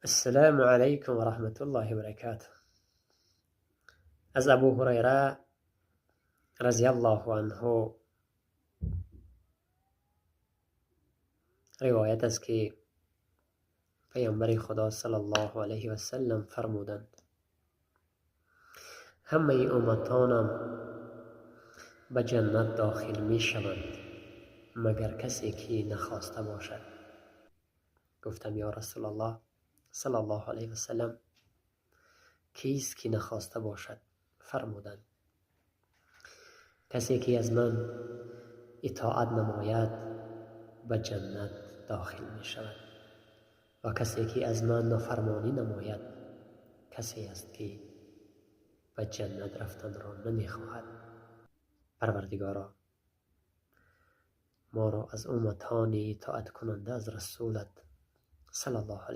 Ассалому алайкум ва раҳматуллоҳи ва баракатуҳ. Аз Абу Ҳурайра разияллоҳу анҳу ривоят аст, ки Паёмбари Худо саллаллоҳу алайҳи васаллам фармуданд: ҳамаи умматонам ба ҷаннат дохил мешаванд, магар касе ки нахоста бошад. Гуфтам: ё Расулаллоҳ саллаллоҳу алайҳи васаллам, кист ки нахоста бошад? Фармуданд: касе ки аз ман итоат намояд, ба ҷаннат дохил мешавад ва касе ки аз ман нофармонӣ намояд, касе аст ки ба ҷаннат рафтанро намехоҳад. Парвардигоро, моро аз умматони итоаткунанда аз Расулат саллаллоҳу алайҳи